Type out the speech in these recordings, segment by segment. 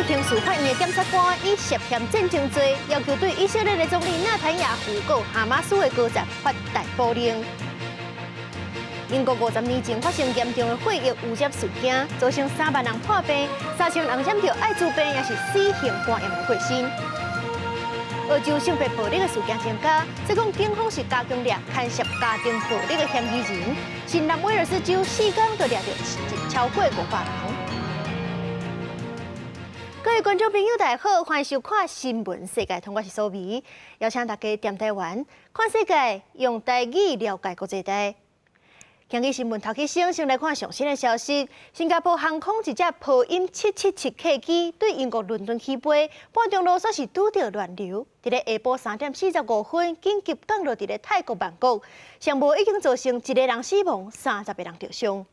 刑事法院的檢察官以涉嫌戰爭罪，要求對以色列的總理納坦雅胡佮哈馬斯的高層發逮捕令。英國50年前發生嚴重的血液污染事件，造成3萬人破病，3000人染著愛滋病，抑是 C 型肝炎的過身。澳洲性別暴力的事件增加，這講警方是加強掠牽涉家庭暴力的嫌疑人。新南威爾斯州4工就掠著超過500人。各位觀眾朋友，大家好，歡迎收看《新聞世界通》，我是蘇眉，邀請大家踮台灣看世界，用台語了解國際大。今日新聞頭起先，先來看上新的消息。新加坡航空一隻波音777客機對英國倫敦起飛，半中路煞是拄著亂流，佇咧下晡3點45分緊急降落佇咧泰國曼谷，上無已經造成一個人死亡，30個人著傷。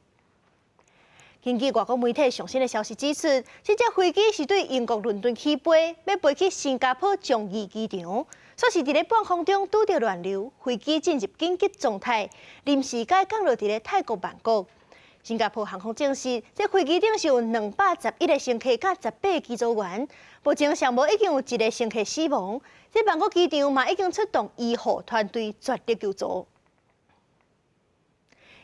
根據外國媒體上新的消息指出，這隻飛機是對英國倫敦起飛，欲飛去新加坡樟宜機場，煞是佇咧半空中拄著亂流，飛機進入緊急狀態，臨時改降落佇咧泰國曼谷。新加坡航空證實，這飛機頂是有211個乘客佮18個機組員，目前上無已經有一個乘客死亡。這曼谷機場嘛已經出動醫護團隊全力救助。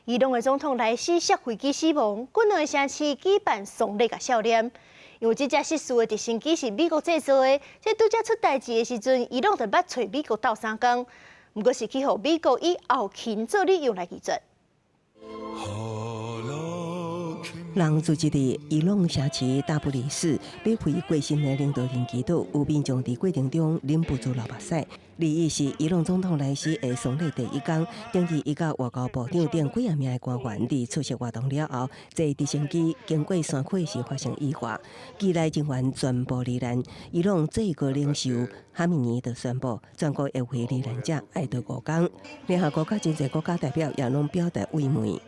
伊朗的總統萊希摔飛機死亡，國內城市舉辦喪禮佮悼念。因為這架失事的直升機是美國製造的，這拄才出代誌的時陣，伊朗就捌揣美國鬥相共，毋過是去予美國以後勤做理由來拒絕。人聚集佇伊朗城市大不里士，欲為過身的領導人祈禱，有民眾佇過程中忍不住流目屎。21是伊朗總統萊希的喪禮第一工，頂日伊佮外交部長等幾仔名的官員佇出席活動了後，坐直升機經過山區時發生意外，機內人員全部罹難。伊朗最高領袖哈米尼就宣布，全國會為罹難者哀悼5工。聯合國佮真濟國家代表也攏表達慰問。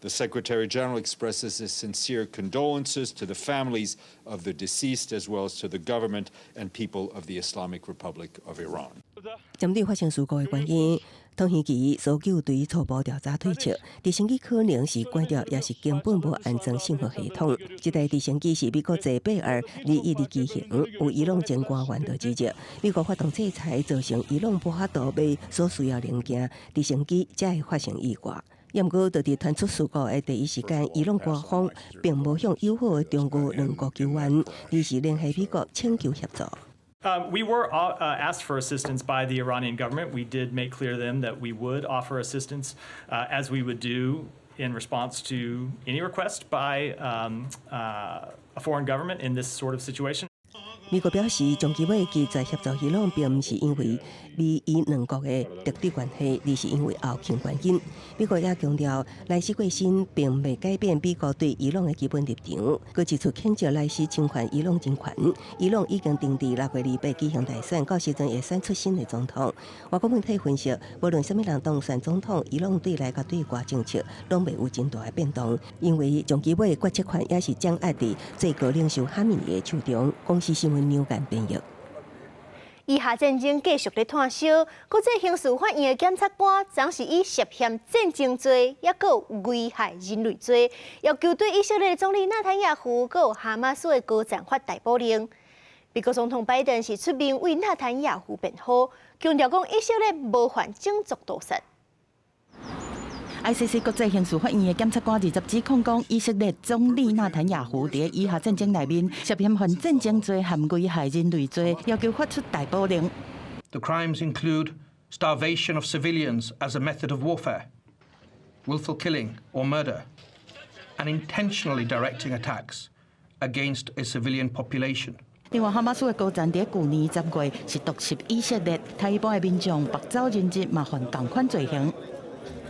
The Secretary General expresses his sincere condolences to the families of the deceased as well as to the government and people of the Islamic Republic of Iran. 針對發生事故的原因，土耳其搜救隊初步調查推測，直升機可能是關掉，抑是根本無安裝信號系統。這台直升機是美國坐貝爾21的機型，有伊朗前官員就指責，美國發動制裁，造成伊朗無法度買所需要零件，直升機才會發生意外。毋過，就佇傳出事故的第一時間，伊朗官方並無向友好的中俄兩國求援，而是聯繫美國請求協助。 We were asked for assistance by the Iranian government. We did make clear to them that we would offer assistance, as we would do in response to any request by a foreign government in this sort of situation. 美國表示，長期尾拒絕協助伊朗，並毋是因為美伊兩國的敵對關係，而是因為後勤原因。美國也強調，萊希過身並未改變美國對伊朗的基本立場。閣指出譴責萊希侵犯伊朗人權。伊朗已經定佇6月28舉行大選，到時陣會選出新的總統。外國媒體分析，無論啥物人當選總統，伊朗對內佮對外政策攏袂有真大的變動，因為長期尾決策權也是掌握佇最高領袖哈米尼的手中。公視新聞紐間編譯。以哈戰爭繼續咧湠燒，國際刑事法院的檢察官昨是以涉嫌戰爭罪，抑閣危害人類罪，要求對以色列總理納坦雅胡佮哈馬斯的高層發逮捕令。美國總統拜登是出面為納坦雅胡辯護，強調講以色列無犯種族屠殺。 ICC 國際刑事法院的檢察官20指控講，以色列總理納坦雅胡佇以哈戰爭內面涉嫌犯戰爭罪和危害人類罪，要求發出逮捕令。 The crimes include starvation of civilians as a method of warfare, willful killing or murder, and intentionally directing attacks against a civilian population. 另外，哈馬斯的高層佇舊年10月是毒襲以色列，殺一半的民眾縛走人質，嘛犯仝款罪行。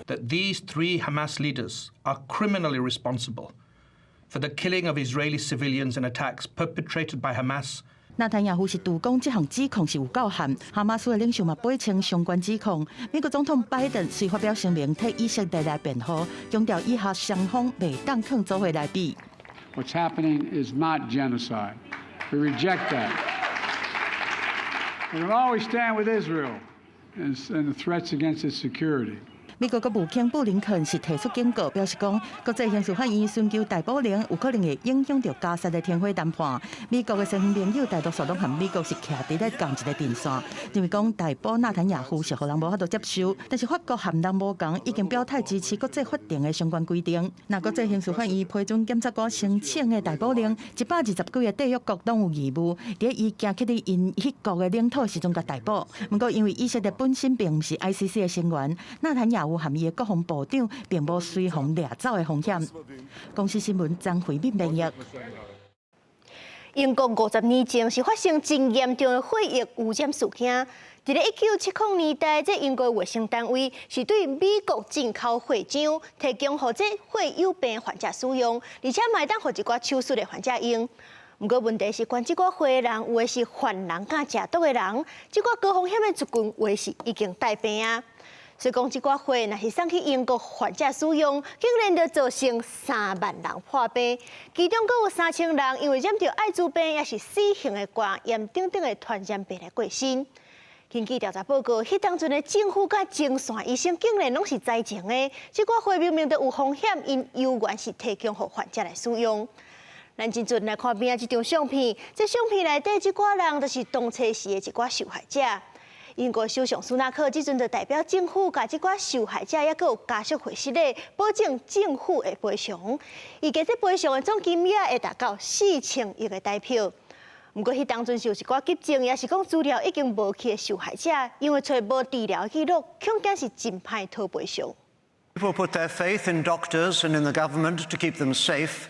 That these three Hamas leaders are criminally responsible for the killing of Israeli civilians in attacks perpetrated by Hamas. 納坦雅胡是杜講這項指控是有夠悍，哈馬斯的領袖嘛駁斥相關指控。美國總統拜登隨發表聲明替以色列來辯護，強調以哈雙方袂當囥做伙來比。 What's happening is not genocide. We reject that. We will always stand with Israel and the threats against its security. 美國國務卿布林肯是提出警告，表示講國際刑事法院尋求逮捕令有可能會影響著加薩的停火談判。美國的西方盟友大多數攏和美國是徛佇咧仝一个陣線，認為講逮捕納坦雅胡是予人無法度接受。但是法國和人無仝已經表態支持國際法庭的相關規定。若國際刑事法院批准檢察官申請的逮捕令，129個締約國攏有義務，佇伊行去佇𪜶彼國的領土時陣共逮捕。毋過因為以色列本身並毋是 ICC 的成員，納坦雅胡和伊的國防部長並無隨予掠走的風險。公視新聞張惠敏編譯。英國50年前是發生真嚴重的血液污染事件。佇咧1970年代，這英國衛生單位是對美國進口血漿提供予這血友病患者使用，而且嘛會當予一寡手術的患者用。毋過問題是，捐這寡血的人有的是犯人佮食毒的人，這寡高風險的族群有的是已經帶病啊。所以講，這寡血若是送去英國患者使用，竟然就造成3萬人破病，其中閣有3000人因為染著愛滋病，抑是死刑的肝炎等等的傳染病來過身。根據調查報告，彼當陣的政府佮前線醫生竟然攏是知情的，這寡血明明就有風險，𪜶猶原是提供予患者來使用。咱這陣來看邊仔這張相片，這相片內底這寡人就是當初時的一寡受害者。英國首相蘇納克這陣就代表政府，共這寡受害者抑閣有家屬會失禮，保證政府會賠償。預計這賠償的總金額會達到4000億的台票。毋過，彼當陣是有一寡急症，抑是講資料已經無去的受害者，因為揣無治療記錄，恐驚是真歹討賠償。 People put their faith in doctors and in the government to keep them safe,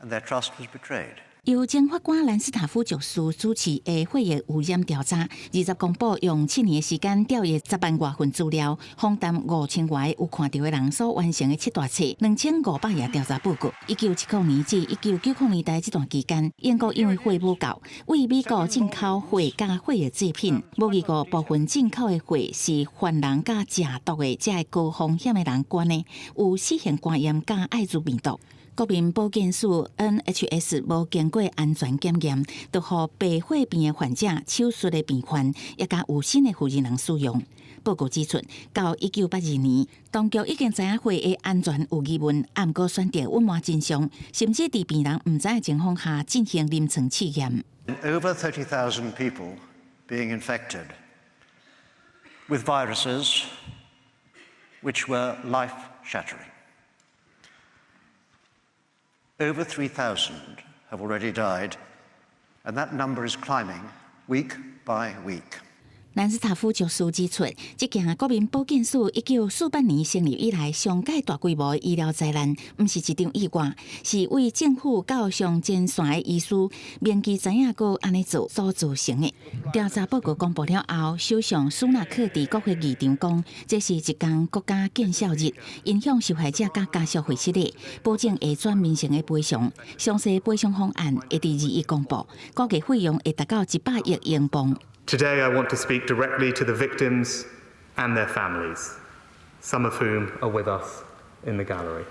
and their trust was betrayed. 由前法官蘭斯塔夫爵士主持的血液污染調查，20公布用7年的時間調閱10萬外份資料，訪談5000外有看著的人所完成的七大冊2500頁調查報告。1970年至1990年代這段期間，英國因為血無夠，對美國進口血佮血液製品，無疑過部分進口的血是犯人佮食毒的這高風險的人捐的，有死刑肝炎佮愛滋病毒。國民保健署 NHS 無經過安全檢驗，就予白血病的患者、手術的病患，抑佮有身的婦人使用。報告指出，到1982年，當局已經知影血的安全有疑問，毋過選擇隱瞞真相，甚至佇病人毋知的情況下進行臨床試驗。 Over 30,000 people being infected with viruses which were life-shattering. Over 3,000 have already died, and that number is climbing week by week. 蘭斯塔夫爵士指出，這件國民保健署1948年成立以來上蓋大規模的醫療災難，毋是一場意外，是對政府到上前線的醫師明知知影閣按呢做所造成的。調查報告公布了後，首相蘇納克佇國會議場講，這是一項國家見笑日，𪜶向受害者佮家屬會失禮，保證會全面性的賠償。詳細賠償方案會佇21公布，估計費用會達到100億英鎊。 Today, I want to speak directly to the victims and their families, some of whom are with us in the gallery.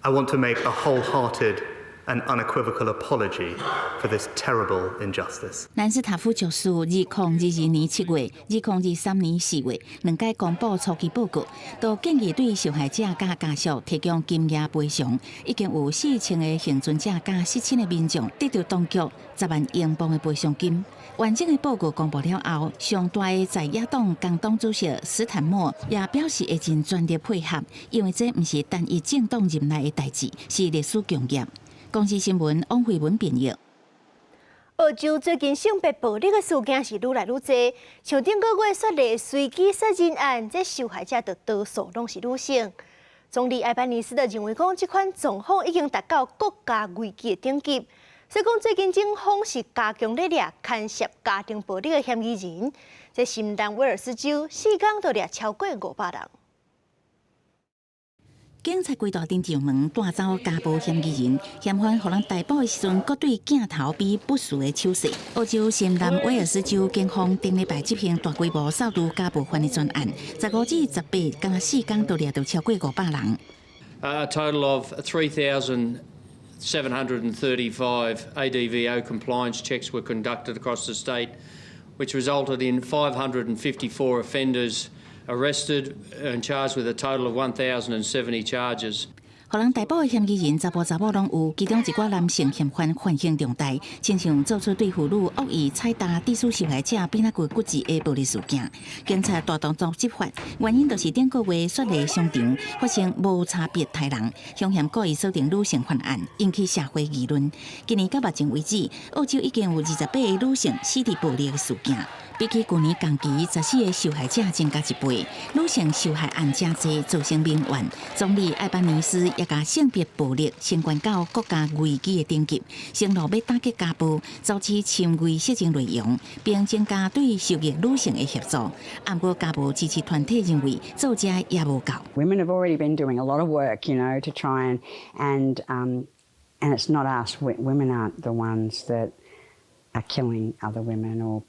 I want to make a wholehearted and unequivocal apology for this terrible injustice. 蘭斯塔夫爵士2022年7月、2023年4月兩擺公布初期報告，都建議對受害者佮家屬提供金額賠償，已經有4000個倖存者佮失親的民眾得著當局10萬英鎊的賠償金。完整的報告公布了後，上大的在野黨工黨主席斯坦默也表示會盡全力配合，因為這毋是單一政黨任內的代誌，是歷史共業。公視新聞王慧文編譯。澳洲最近性別暴力的事件是愈來愈濟，像頂個月雪梨隨機殺人案，這受害者就多數攏是女性。總理艾班尼斯就認為講，這款狀況已經達到國家危機的等級，所以講最近警方是加強咧掠牽涉家庭暴力的嫌疑人。這新南威爾斯州四工就掠超過500人。警察規大陣上門帶走家暴嫌疑人，嫌犯予人逮捕的時陣，閣對鏡頭比不實的手勢。澳洲新南威爾斯州警方頂禮拜執行大規模掃除家暴犯的專案，15至18，干焦四工就掠著超過500人。 A total of 3,735 ADVO compliance checks were conducted across the state, which resulted in 554 offenders arrested and charged with a total of 1,070 charges. 予人逮捕的嫌疑人查埔查某攏有，其中一寡男性嫌犯犯行重大，親像做出對婦女惡意踩踏致使受害者變仔骨骨折的暴力事件。警察大動作執法，原因就是頂個月雪梨商場發生無差別刣人，兇嫌故意鎖定女性犯案，引起社會議論。今年到目前為止，澳洲已經有28个女性死佇暴力的事件。比起舊年同期，14个受害者增加一倍，女性受害案誠濟，造成民怨。總理艾班尼斯也共性別暴力升懸到國家危機的等級，承諾欲打擊家暴，阻止深偽色情內容，並增加對受虐女性的協助。毋過家暴支持團體認為做這也無夠。 Women have already been doing a lot of work to try and it's not us. Women aren't the ones that are killing other women or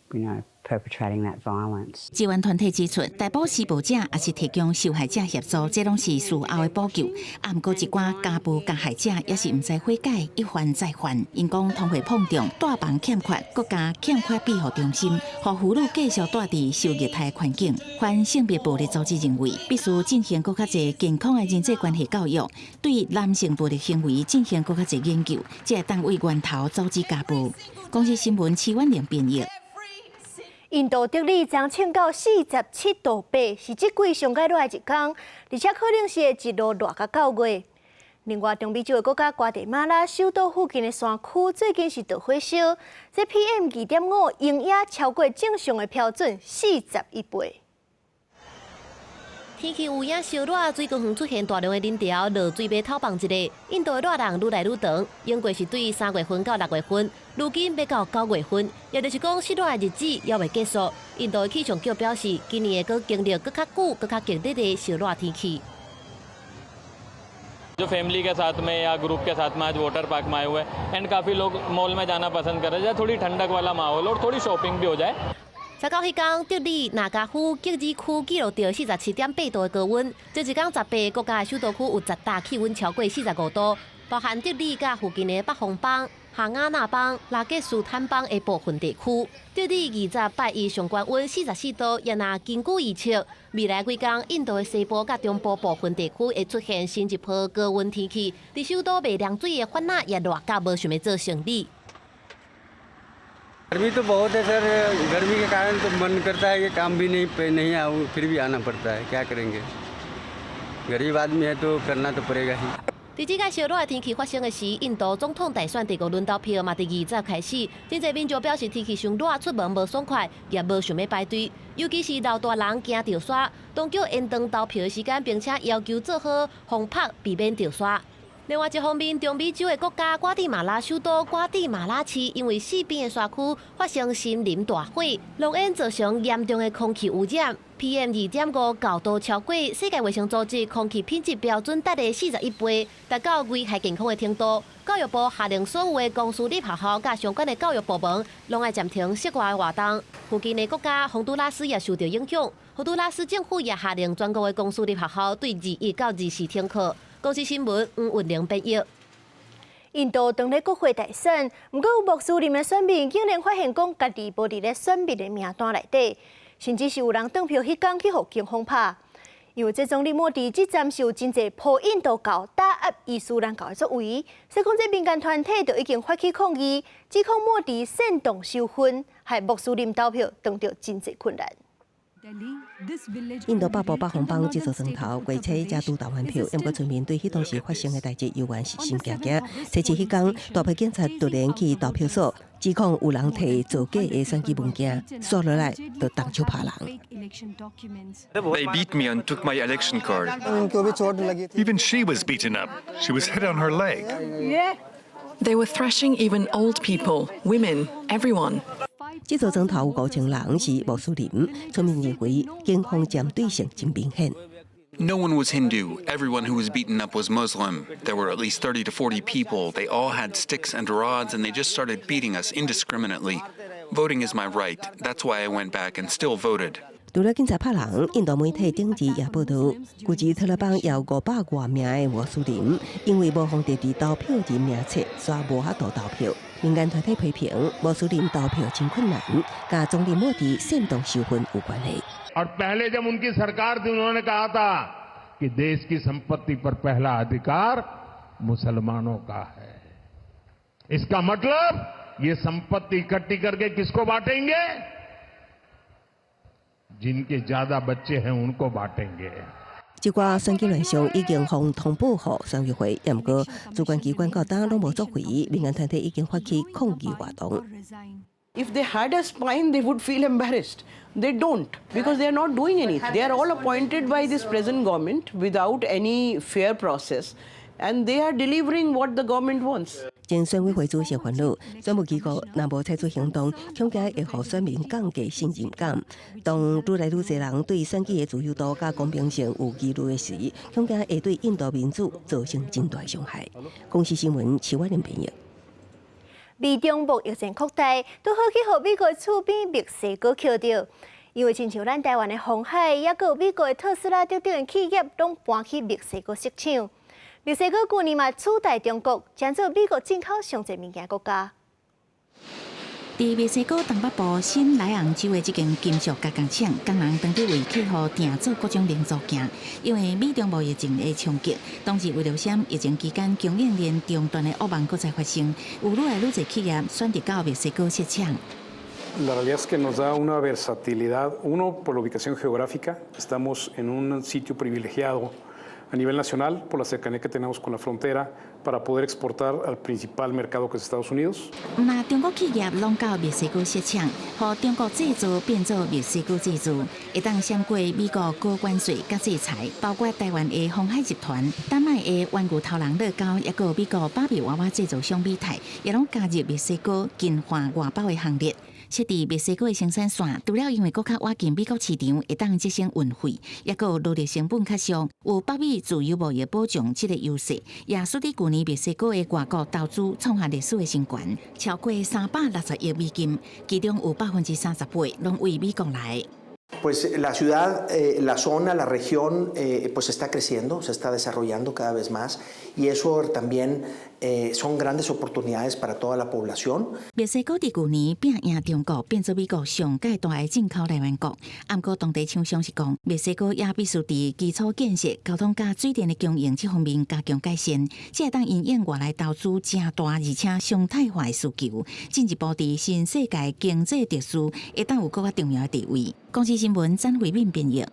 perpetrating that violence. 支援團體指出，逮捕施暴者抑是提供受害者協助，這攏是事後的補救。毋過一寡家暴加害者也是毋知悔改，一犯再犯。𪜶講通貨膨脹、住房欠缺、國家欠缺庇護中心，予婦女繼續蹛佇受虐待環境。反性別暴力組織認為，必須進行閣較濟健康的人際關係教育，對男性暴力行為進行閣較濟研究，才會當為源頭阻止家暴。公視新聞徐婉玲編譯。印度德里昨衝到47.8度，是這季上蓋熱的一天，而且可能是會一路熱到9月。另外，中美洲的國家瓜地馬拉首都附近的山區最近是著火燒，這 PM 2.5濃也超過正常的標準41倍。天氣有影燒熱，水果園出現大量的人潮，落水欲透放一下。印度的熱浪愈來愈長，永過是對3月份到6月份，如今欲到9月份，也就是講濕熱的日子猶未結束。印度的氣象局表示，今年會閣經歷閣較久、閣較激烈的燒熱天氣。 जो फैमिली के साथ में या ग्रुप के साथ में आज water park में आए हुए हैं एंड काफ़ी लोग मॉल में जाना पसंद कर रहे हैं, थोड़ी ठंडक वाला माहौल और थोड़ी शॉपिंग भी हो जाए。十九彼工，德里納加夫吉爾區記錄著47.8度的高溫。這一工18个國家的首都區有10搭氣溫超過45度，包含德里佮附近的北方邦、哈瓦那邦、拉傑斯坦邦的部分地區。德里20拜一上懸溫44度，也若根據預測，未來幾工印度的西部佮中部部分地區會出現新一波高溫天氣。佇首都袂涼水的法納也熱甲無想欲做生理。 गर्मी तो बहुत है सर। गर्मी के कारण तो मन करता है कि काम भी नहीं पे नहीं आऊँ, फिर भी आना पड़ता है। क्या करेंगे, गरीब आदमी है तो करना तो पड़ेगा ही。佇這个燒熱的天氣發生的時，印度總統大選第五輪投票嘛佇20開始。真濟民眾表示天氣傷熱，出門無爽快，也無想欲排隊。尤其是老大人驚著沙，當局延長投票的時間，並且要求做好防曝，避免著沙。另外一方面，中美洲的國家瓜地馬拉首都瓜地馬拉市，因為四邊的山區發生森林大火，濃煙造成嚴重的空氣污染，PM 2.5高度超過世界衛生組織空氣品質標準達的41倍，達到危害健康的程度。教育部下令所有的公私立學校佮相關的教育部門，攏愛暫停室外活動。附近的國家洪都拉斯也受著影響，洪都拉斯政府也下令全國的公私立學校對21到24停課。公視新聞黃雲玲編譯。印度當咧國會大選，毋過有穆斯林的選民竟然發現講家己無佇咧選民的名單內底，甚至是有人當票彼工去予警方拍。因為這總理莫迪這站是有真濟抱印度教打壓伊斯蘭教的作為，所以講這民間團體就已經發起抗議，指控莫迪煽動仇恨，害穆斯林投票當著真濟困難。印度北部北方邦這座莊頭，月初才拄投完票，毋過村民對彼當時發生的代誌猶原是心驚驚。星期彼工，大批警察突然去投票所，指控有人提造假的選舉文件，煞落來就動手拍人。 They beat me and took my election card. Even she was beaten up. She was hit on her leg. They were thrashing even old people, women, everyone. 這座莊頭有5000人是穆斯林，村民認為警方針對性真明顯。 No one was Hindu. Everyone who was beaten up was Muslim. There were at least 30 to 40 people. They all had sticks and rods and they just started beating us indiscriminately. Voting is my right. That's why I went back and still voted. 除了警察拍人，印度媒體頂日也報道，古茲特勒邦有500外名的穆斯林，因為無予列佇投票人名冊，所以無法度投票。民間團體批評穆斯林投票真困難，佮總理莫迪煽動仇恨有關係。और पहले जब उनकी सरकार थी, उन्होंने कहा था कि देश की संपत्ति पर पहला अधिकार मुसलमानों का है। इसका मतलब ये संपत्ति इकट्ठी करके किसको बांटेंगे? जिनके ज्यादा बच्चे हैं, उनको बांटेंगे। 這寡選舉亂象已經予通報予選委會，毋過主管機關到今攏無作為，民間團體已經發起抗議活動。 If they had a spine, they would feel embarrassed. They don't, because they are not doing anything. They are all appointed by this present government without any fair process, and they are delivering what the government wants. 前選委會主席煩惱，選務機構若無採取行動，恐驚會予選民降低信任感。當愈來愈濟人對選舉的自由度佮公平性有疑慮的時，恐驚會對印度民主造成真大傷害。公視新聞，徐婉玲編譯。美中貿易戰擴大，拄好去予美國厝邊墨西哥抾著。因為親像咱台灣的鴻海，抑閣有美國的特斯拉等等的企業，攏搬去墨西哥設廠。墨西哥舊年嘛取代中國，成做美國進口上濟物件國家。佇墨西哥東北部新萊昂州的這間金屬加工廠，工人當佇為客戶訂做各種零組件。因為美中貿易戰的衝擊，當時為著啥疫情期間供應鏈中斷的惡夢閣再發生，有愈來愈濟企業選擇到墨西哥設廠。 La realidad es que nos da una versatilidad, uno por la ubicación geográfica, estamos en un sitio privilegiado a nivel nacional por la cercanía que tenemos con la frontera para poder exportar al principal mercado, que es Estados Unidos. 毋但中國企業攏到墨西哥設廠，予中國製造變做墨西哥製造，會當閃過美國高關稅佮制裁，包括台灣的鴻海集團、丹麥的玩具頭人樂高，抑閣美國芭比娃娃製造商美泰，也攏加入墨西哥更換外包的行列。設佇墨西哥的生產線，除了因為閣較倚近美國市場，會當節省運費，抑閣勞力成本較俗，有北美自由貿易保障這個優勢，也使得舊年墨西哥的外國投資創下歷史的新高，超過360億美金，其中有38%攏對美國來。 Pues la ciudad, la zona, la región, pues está creciendo, se está desarrollando cada vez más y eso también son grandes oportunidades para toda la población. 墨西哥佇舊年拚贏中國，變做美國上蓋大的進口來源國。毋過當地廠商是講，墨西哥也必須佇基礎建設、交通佮水電的供應這方面加強改善，才會當因應外來投資誠大而且常態化的需求，進一步佇新世界經濟秩序會當有閣較重要的地位。公視新聞曾慧敏編譯。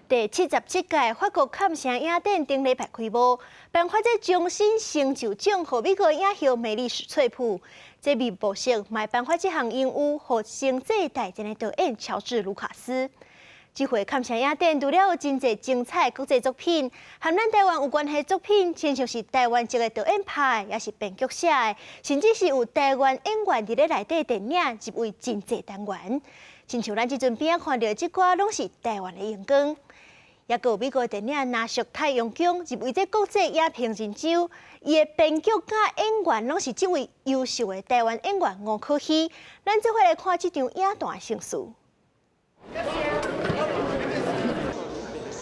第77屆法國坎城影展頂禮拜開幕，頒發這終身成就獎予美國影后梅麗史翠普。這閉幕式嘛頒發這項榮譽予星際大戰的導演喬治盧卡斯。這回坎城影展除了有真濟精彩國際作品，和咱台灣有關係作品，親像是台灣籍的導演拍的，抑是編劇寫的，甚至是有台灣演員佇咧內底電影入圍真濟單元。親像咱這陣邊仔看著這寡攏是台灣的榮光，抑閣有美國電影《藍色太陽宮》入圍這國際影評人獎，伊的編劇佮演員攏是這位優秀的台灣演員吳可熙。咱做伙來看這場影壇盛事。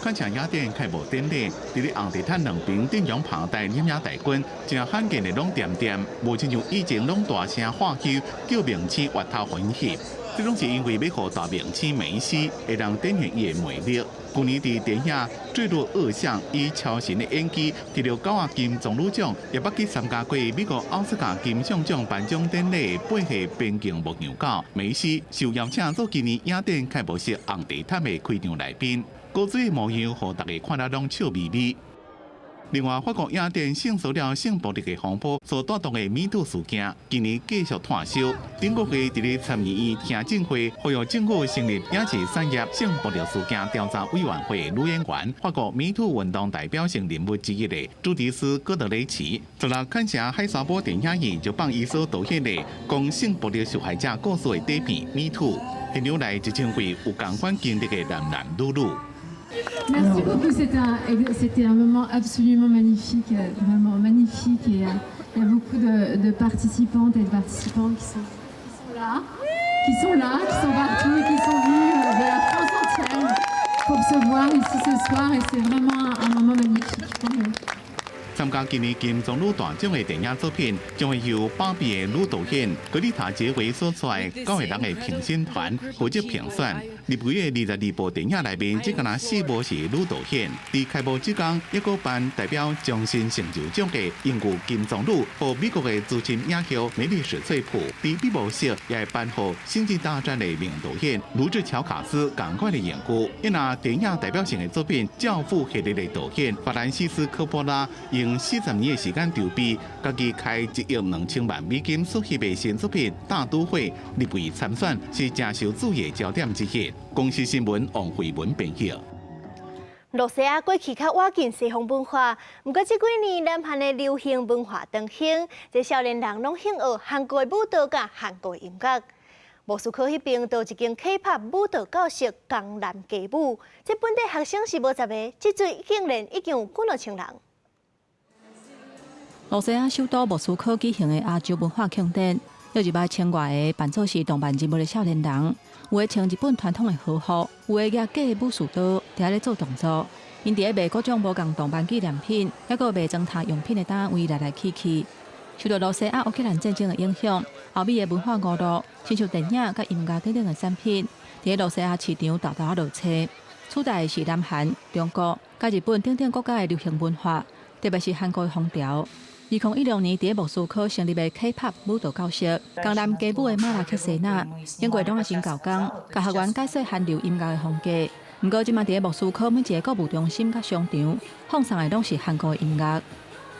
坎城影展開幕典禮，佇咧紅地毯兩邊陣容龐大，領影大軍，誠罕見的攏恬恬，無親像以前攏大聲喊囂，叫明星越頭予𪜶翕。這攏是因為欲予大明星梅西會當展現伊的魅力。舊年佇電影《墜落惡象》以超神的演技得著九項金棕櫚獎，也捌去參加過美國奧斯卡金像獎頒獎典禮背後邊境牧羊狗梅西受邀請做今年影展開幕式紅地毯的開場來賓，古錐的模樣，予大家看了攏笑眯眯。另外，法國影展性騷擾性暴力的風波所帶動的 MeToo 事件，今年繼續湠燒。頂個月佇咧參議院聽證會，呼籲政府成立影視產業性暴力事件調查委員會女演員，法國 MeToo 運動代表性人物之一的朱迪斯·戈德雷奇，昨日坎城海沙堡電影院就放伊所導演的講性暴力受害者故事的短片《MeToo》，現場來一千位有仝款經歷的男男女女。 Merci beaucoup, c'était un moment absolument magnifique, vraiment magnifique. Et il y a beaucoup de participantes et de participants qui sont là, qui sont partout et qui sont venus de la France entière pour se voir ici ce soir. Et c'est vraiment un moment magnifique pour nous. 參加今年金棕櫚大獎的電影作品，將會由芭比的女導演格麗塔傑維所率九個人的評審團負責評選。入圍的22部電影內面，只敢若四部是女導演。佇開幕這工，抑閣頒代表終身成就獎的榮譽金棕櫚，予美國的資深影后梅麗史翠普。佇閉幕式也會頒予星際大戰的名導演盧治喬卡斯仝款的榮譽。伊若電影代表性的作品《教父》系列的導演法蘭西斯科波拉，用40年的時間籌備，家己開1億2千萬美金所翕的新作品《大都會》入圍參選，是誠受注意的焦點之一。公視新聞王慧文編譯。露西亞過去較倚近西方文化，毋過這幾年南韓的流行文化當興，這少年人攏興學韓國的舞蹈佮韓國音樂。莫斯科彼邊就有一間 K-pop 舞蹈教室，江南街舞。這本地學生是無十个，這陣竟然已經有幾若千人。露西亞首都莫斯科舉行的亞洲文化慶典，有一擺千外个扮做是動漫人物的少年人，有的穿日本傳統的和服，有的舉假武士刀，佇遐咧做動作。𪜶佇咧賣各種無仝動漫紀念品，抑閣賣裝刣用品的攤位來來去去。受到露西亞烏克蘭戰爭的影響，歐美的文化娛樂，親像電影佮音樂等等的產品，佇咧露西亞市場沓沓仔落車。取代的是南韓、中國、佮日本等等國家的流行文化，特別是韓國的風潮。2016年，佇咧莫斯科成立的 K-pop 舞蹈教室，江南街舞的馬拉克西娜，經過攏也真𠢕工，共學員解說韓流音樂的風格。毋過，這馬佇咧莫斯科每一个購物中心佮商場，放送的攏是韓國的音樂。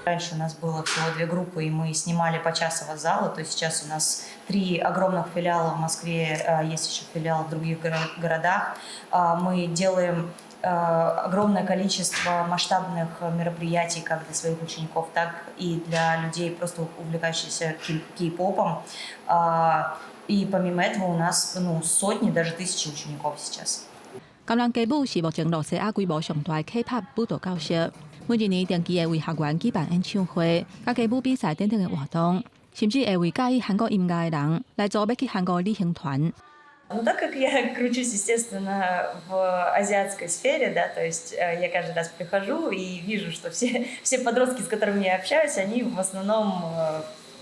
Раньше у нас было всего две группы, и мы снимали почасово залы, то сейчас у нас три огромных филиала в Москве, есть еще филиал в других городах. Мы делаем огромное количество масштабных мероприятий как для своих учеников, так и для людей, просто увлекающихся кей-попом. И помимо этого у нас, ну, сотни, даже тысячи учеников сейчас. 江南街舞是目前露西亞規模上大的 K-pop 舞蹈教室，每一年定期會為學員舉辦演唱會、佮街舞比賽等等的活動，甚至會為佮意韓國音樂的人來組欲去韓國旅行團。 Ну, так как я кручусь, естественно, в азиатской сфере, да, то есть я каждый раз прихожу и вижу, что все подростки, с которыми я общаюсь, они в основном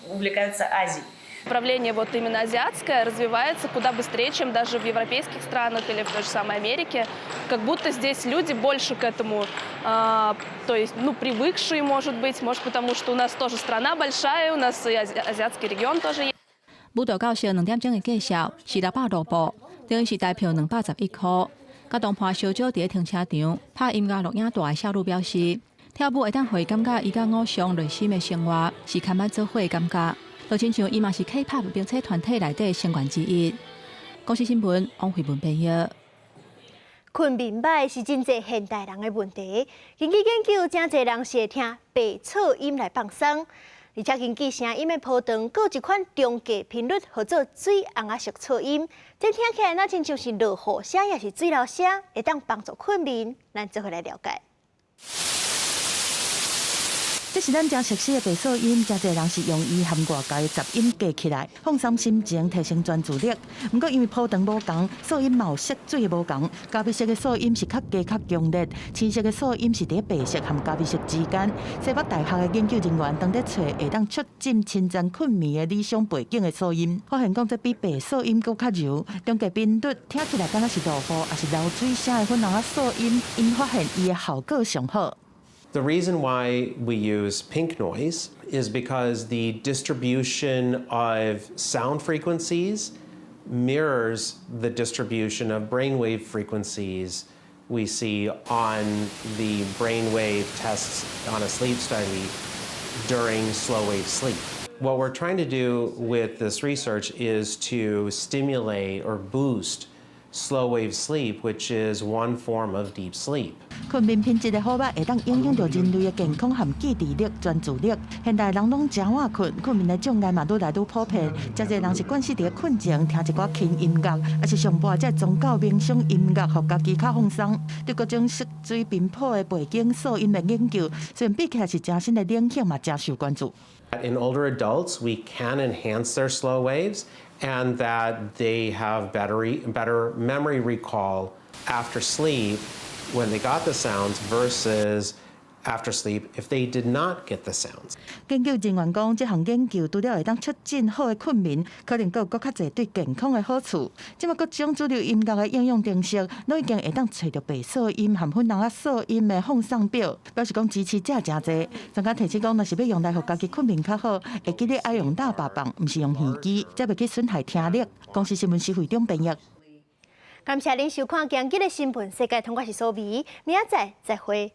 увлекаются Азией. Направление вот именно азиатское развивается куда быстрее, чем даже в европейских странах или в той же самой Америке. Как будто здесь люди больше к этому, то есть, ну, привыкшие, может быть, может, потому что у нас тоже страна большая, у нас и азиатский регион тоже есть. 舞蹈教室2點鐘的價數是600盧布，等於是台票211箍。佮同伴相招佇咧停車場拍音樂錄影帶的少女表示，跳舞會當予伊感覺伊佮偶像內心的生活是較捌做伙的感覺。就親像伊嘛是 K-pop 並且團體內底成員之一。公視新聞王慧文編譯。睏眠䆀是真濟現代人的問題。根據研究，誠濟人是會聽白噪音來放鬆，而且根據聲音的波長，閣有一款中低頻率，號做水尪仔式噪音。這聽起來若親像是落雨聲，抑是水流聲，會當幫助睏眠。咱做伙來了解。這是咱誠熟悉的白噪音，誠濟人是用伊和外界的雜音隔起來，放鬆心情，提升專注力。毋過因為波長無仝，噪音嘛有色水的無仝。咖啡色的噪音是較低較強烈，青色的噪音是佇白色和咖啡色之間。西北大學的研究人員當咧揣會當促進深層睏眠的理想背景的噪音，發現講這比白噪音閣較柔，中低頻率聽起來敢若是落雨，抑是流水聲的粉紅仔噪音，𪜶發現伊的效果上好。 The reason why we use pink noise is because the distribution of sound frequencies mirrors the distribution of brainwave frequencies we see on the brainwave tests on a sleep study during slow wave sleep. What we're trying to do with this research is to stimulate or boost slow wave sleep, which is one form of deep sleep. 睏眠品質的好䆀，會當影響著人類的健康和記憶力、專注力。現代人攏誠晚睏，睏眠的障礙嘛愈來愈普遍。誠濟人習慣性佇咧睏前聽一寡輕音樂，抑是上播這宗教冥想音樂，予家己較放鬆。對各種色水頻譜的背景噪音的研究，雖然比起來是誠新的領域，嘛誠受關注。 In older adults, we can enhance their slow waves and that they have better memory recall after sleep when they got the sounds versus After sleep if they did not get the sounds. 研究人員講，這項研究除了會當促進好的睏眠，可能閣有閣較濟對健康的好處。這馬各種主流音樂的應用程式，攏已經會當揣著白噪音和粉紅仔噪音的放送表，表示講支持者誠濟。專家提醒講，若是欲用來予家己睏眠較好，會記得愛用喇叭放，毋是用耳機，才袂去損害聽力。公視新聞施惠中編譯。感謝您收看今日的新聞世界通，我是蘇美，明仔載再會。